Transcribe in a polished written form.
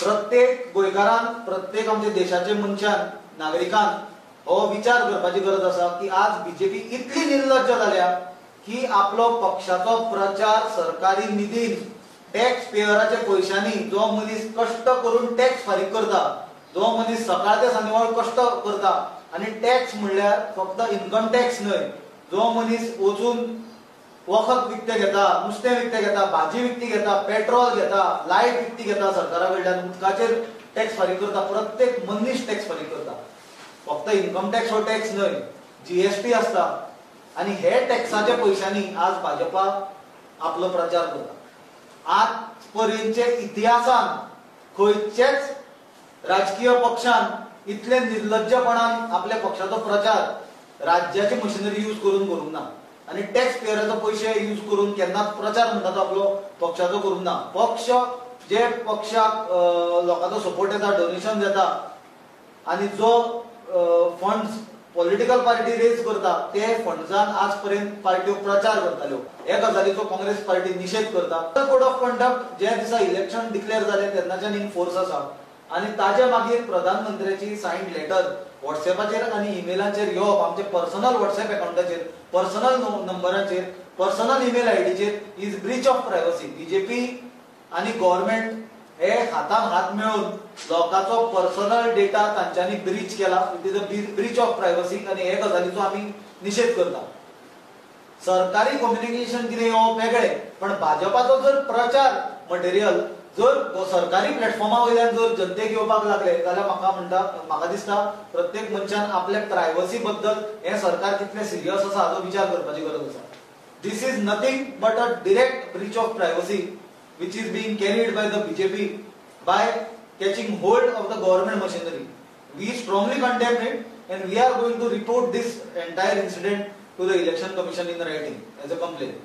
प्रत्येक गोंयकारान, प्रत्येक आमच्या देशाचे मनशान, नागरिकान हो विचार करपाची गरज आसा की आज बीजेपी इतली निर्लज्ज जाल्या की आपलो पक्षाचो प्रचार सरकारी निधीन, टॅक्स पेयराच्या पयशांनी, जो मनीस कश्ट करून टॅक्स फारीक करता, जो मनीस सकाळ ते सांजवेळ कश्ट करता, आनी टॅक्स म्हणल्यार फक्त इन्कम टॅक्स न्हय, जो मनीस वचून वखद विकतें घेता, नुस्तें विकतें घेता, भाजी विकती घेता, पेट्रोल घेता, लायट विकती घेता, सरकारा कडल्यान उदकाचेर टॅक्स फारीक करता, प्रत्येक मनीस टॅक्स फारीक करता. फक्त इन्कम टॅक्स हो टॅक्स न्हय, जीएसटी आसता, आनी हे टॅक्साच्या पयशांनी आज भाजपा आपलो प्रचार करता. आज पर्यंतचे इतिहासान खंयचेच राजकीय पक्षान इतले निर्लज्जपणान आपल्या पक्षाचो प्रचार राज्याची मशिनरी यूज करून करूंक ना, आनी टॅक्स पेयराचो पयशे यूज करून केन्नाच प्रचार म्हणटा तो आपलो पक्षाचो करूंक ना. पक्ष जे पक्षाक लोकांचो सपोर्ट येता, डोनेशन येता, आनी जो फंड्स पॉलिटिकल पार्टी रेज करता ते फंड्सान आज पर्यंत पार्ट्यो प्रचार करताल्यो. हे गजालीचो काँग्रेस पार्टी निशेध करता. कोड ऑफ कंडक्ट ज्या दिसा इलेक्शन डिक्लेअर जालें तेन्नाच्यान इन फोर्स आसा, आनी ताजे मागीर प्रधानमंत्र्याची सायन लेटर व्हॉट्सएपाचेर आनी ईमेलाचेर येवप, आमच्या पर्सनल व्हॉट्सएप अकाउंटाचेर, पर्सनल नंबराचेर, पर्सनल ईमेल आयडीचेर is breach of privacy. BJP आनी गव्हर्मेंट हे हातान हात मेळून लोकांचो पर्सनल डेटा तांच्यांनी ब्रीच केला. It is a breach of privacy, आनी हे गजालीचो आमी निशेध करता. सरकारी कम्युनिकेशन कितें येवप वेगळें, पण भाजपाचो जर प्रचार मटेरियल जर सरकारी प्लॅटफॉर्मा वयल्यान जर जनतेक येवपाक लागले जाल्यार म्हाका म्हणटा, म्हाका दिसता प्रत्येक मनशान आपल्या प्रायव्हसी बद्दल हें सरकार कितलें सिरियस आसा हाचो विचार करपाची गरज आसा. This is nothing but a direct breach of privacy which is being carried by the BJP by catching hold of the government machinery. We strongly condemn it and we are going to report this entire incident to the Election Commission in writing as a complaint.